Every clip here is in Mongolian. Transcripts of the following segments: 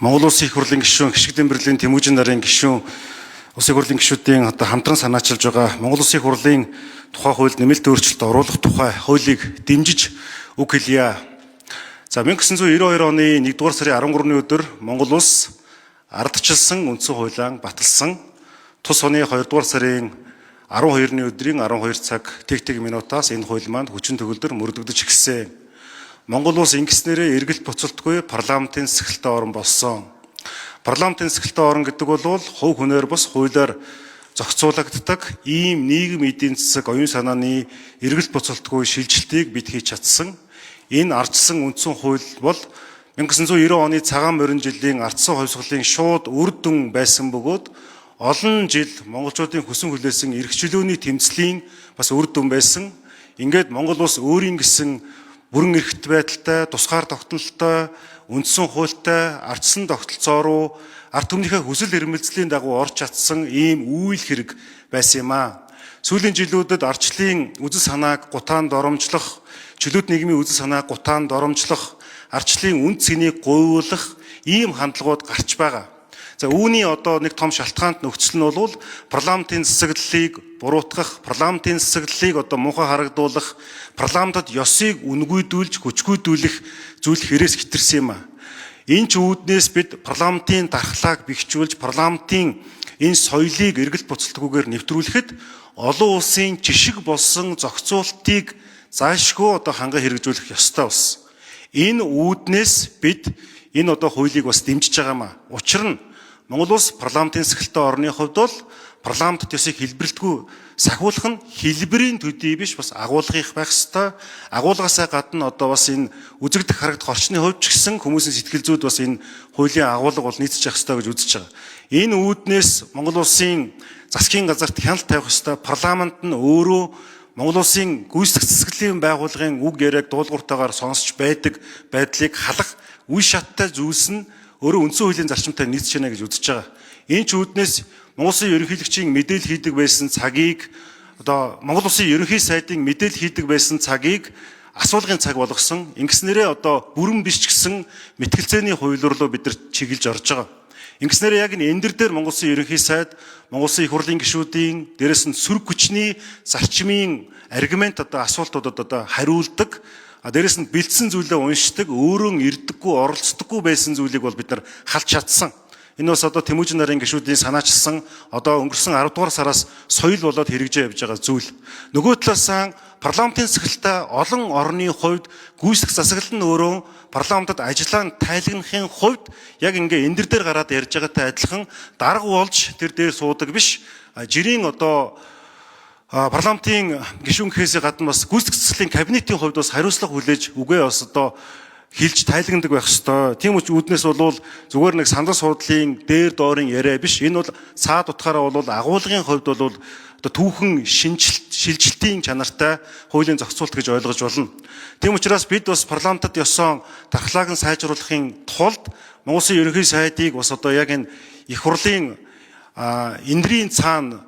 Монгол Улсын Их Хурлын гишүүн, Хишиг Дэмбэрлийн Тэмүжин нарын гишүүн, Улсын Их Хурлын гишүүдийн одоо хамтран санаачилж байгаа Монгол Улсын Их Хурлын тухай хуульд нэмэлт өөрчлөлт оруулах тухай хуулийг дэмжиж үг хэлье. За, 1992 оны 1-р сарын 13-ны өдөр Монгол улс ардчилсан үндсэн хуулиа баталсан. Тус оны 2-р сарын 12-ны өдрийн 12 цаг тэг тэг минутаас энэ хууль маань хүчин төгөлдөр мөрдөгдөж эхэлсэн. Монгол улс ингэснээрээ эргэлт буцалтгүй парламентын засаглалтай орон болсон. Парламентын засаглалтай орон гэдэг бол хувь хүнээр бус хуулиар зохицуулагддаг ийм нийгэм, эдийн засаг, оюун санааны эргэлт буцалтгүй шилжилтийг бид хийж чадсан. Энэ ардчилсан үндсэн хууль бол 1990 оны цагаан морин жилийн ардсан хувьсгалын шууд үр дүн байсан бөгөөд олон жил монголчуудын хүсэн хүлээсэн эрх чөлөөний тэмцлийн бас үр дүн байсан. Ингээд Монгол улс өөрийн гэсэн бүрэн эрхт байдалтай, тусгаар тогтнолтой, үндсэн хуультай, ардчилсан тогтолцоо руу ард түмнийхээ хүсэл эрмэлзлийн дагуу орж чадсан ийм үйл хэрэг байсан юм аа. Сүүлийн жилүүдэд ардчлалын үзэл санааг гутаан доромжлох, чөлөөт нийгмийн үзэл санааг гутаан доромжлох, ардчлалын үнэ цэнийг гуйвуулах ийм хандлагууд гарч байгаа. За, үүний одоо нэг том шалтгаант нөхцөл нь бол парламентын засаглалыг буруутгах, парламентын засаглалыг одоо муухай харагдуулах, парламентод ёсыг үнгүйдүүлж, хүчгүйдүүлэх зүйл хэрэгс хэтэрсэн юм а. Энэ ч үүднээс бид парламентын дархлааг бэхжүүлж, парламентын энэ соёлыг эргэлт буцалтгүйгээр нэвтрүүлэхэд олон улсын жишг болсон зохицуултыг заашгүй одоо ханган хэрэгжүүлэх ёстой болсон. Энэ үүднээс бид энэ одоо хуулийг бас дэмжиж байгаа юм а. Учир нь Монгол улс парламентын засаглалтай орны хувьд бол парламент ёсыг хэлбэрлэдэггүй сахиулах нь хэлбэрийн төдий биш, бас агуулгын байх ёстой. Агуулгаасаа гадна одоо бас энэ үзэгдэх харагдах орчны хувьд ч гэсэн хүмүүсийн сэтгэл зүйд бас энэ хуулийн агуулга бол нийцэж явах ёстой гэж үзэж байгаа. Энэ үүднээс Монгол улсын засгийн газарт хяналт тавих ёстой. Парламент нь өөрөө Монгол улсын гүйцэтгэх засаглалын байгууллагын үг яриаг дуулууртайгаар сонсч байдаг байдлыг халах үе шаттай зүйлс нь өөрөө үндсэн хуулийн зарчимтай нийцэж байна гэж үзэж байгаа. Энэ ч үүднээс Монгол Улсын ерөнхийлөгчийн мэдээлэл хийдэг байсан цагийг, одоо Монгол Улсын ерөнхий сайдын мэдээлэл хийдэг байсан цагийг асуулгын цаг болгосон. Ингэснээрээ одоо бүрэн биш ч гэсэн мэтгэлцээний хувилбар руу бид нар чиглэж орж байгаа. Ингэснээрээ яг энэ эндэр дээр Монгол Улсын ерөнхий сайд, Монгол Улсын их хурлын гишүүдийн, дээрэс нь сөрөг хүчний зарчмын аргумент одоо асуултуудад одоо хариулдаг. А дээрэс нь бэлдсэн зүйлээ уншдаг, өөрөө ирдэггүй, оролцдоггүй байсан зүйлийг бол бид нар халж чадсан. Энэ бас одоо Тэмүжин нарын гишүүдийн санаачилсан, одоо өнгөрсөн 10 дугаар сараас соёл болоод хэрэгжээ явж байгаа зүйл. Нөгөө талаасаа парламентын засаглалтай олон орны хувьд гүйцэтгэх засаглал нь өөрөө парламентод ажиллаа тайлагнахын хувьд яг ингээ эндэр дээр гараад ярьж байгаатай адилхан дарга болж тэр дээр суудаг биш. Жирийн одоо парламентын гишүүн гэхээсээ гадна бас гүйцэтгэх засаглалын кабинетийн хувьд бас хариуцлага хүлээж, үгээ бас одоо хэлж тайлагнадаг байх ёстой. Тийм ч үүднээс бол зүгээр нэг сандал суудлын дээр доорын яриа биш. Энэ бол цаад утгаараа бол агуулгын хувьд бол одоо түүхэн шинжилт шилжилтийн чанартай хуулийн зохицуулт гэж ойлгож болно. Тийм учраас бид бас парламентод ёсоо дархлааг нь сайжруулахын тулд Монгол Улсын ерөнхий сайдыг бас одоо яг энэ их хурлын эндрийн цаана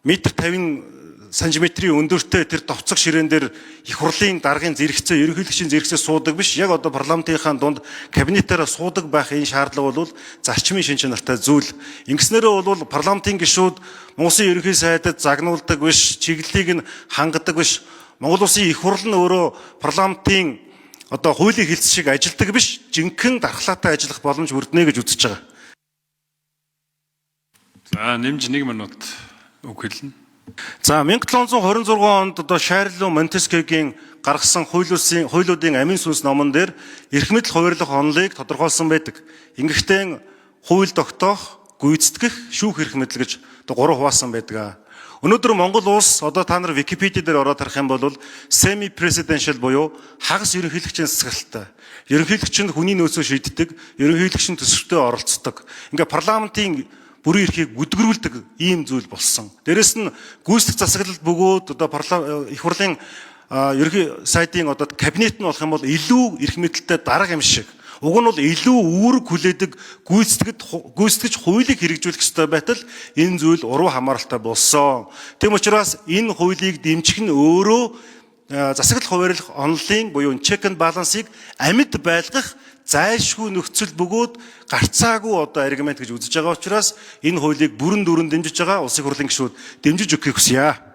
метр 50 сантиметрийн өндөртэй тэр товцог ширээн дээр их хурлын даргын зэрэгцээ, ерөнхийлөгчийн зэрэгцээ суудаг биш. Яг одоо парламентынхаа дунд кабинетаараа суудаг байх энэ шаардлага бол зарчмын шин чанартай зүйл. Ингэснээрээ бол парламентын гишүүд Монгол Улсын ерөнхий сайдад загнуулдаг биш, чиглэлийг нь хангадаг биш. Монгол Улсын их хурл нь өөрөө парламентын одоо хуулийн хэлц шиг ажилдаг биш, жинхэнэ дархлаатай ажиллах боломж бүрднэ гэж үзэж байгаа. За, нэмж 1 минут үг хэлнэ. За, 1726 онд одоо Шарль Монтескегийн гаргасан хуулиудын амин сүнс номон дээр эрх мэдэл хуваарлах онолыг тодорхойлсон байдаг. Ингэхдээ хууль тогтоох, гүйцэтгэх, шүүх эрх мэдэл гэж одоо гурав хуваасан байдаг. Өнөөдөр Монгол улс одоо та нар Википедиа дээр ороод харах юм бол semi presidential буюу хагас ерөнхийлөгчийн засаглалтай. Ерөнхийлөгч нь хүний нөөцөө шийддэг, ерөнхийлөгч нь төсөвтөө оролцдог. Ингээ парламентын бүрэн эрхийг бүдгэрүүлдэг ийм зүйл болсон. Дээрэс нь гүйцэтгэх засаглал бөгөөд одоо их хурлын ерөнхий сайдын одоо кабинет нь болох юм бол илүү эрх мэдэлтэй дарга юм шиг. Уг нь бол илүү үүрэг хүлээдэг, гүйцэтгэж хуулийг хэрэгжүүлэх ёстой байтал энэ зүйл уруу хамааралтай болсон. Тийм учраас энэ хуулийг дэмжих нь өөрөө засаглал хуваарлах онолын буюу check and balance-ыг амьд байлгах зайлшгүй нөхцөл бөгөөд гарцаагүй одоо аргумент гэж үзэж байгаа учраас энэ хуулийг бүрэн дүүрэн дэмжиж байгаа улсын хурлын гишүүд дэмжиж өгөхийг хүсье.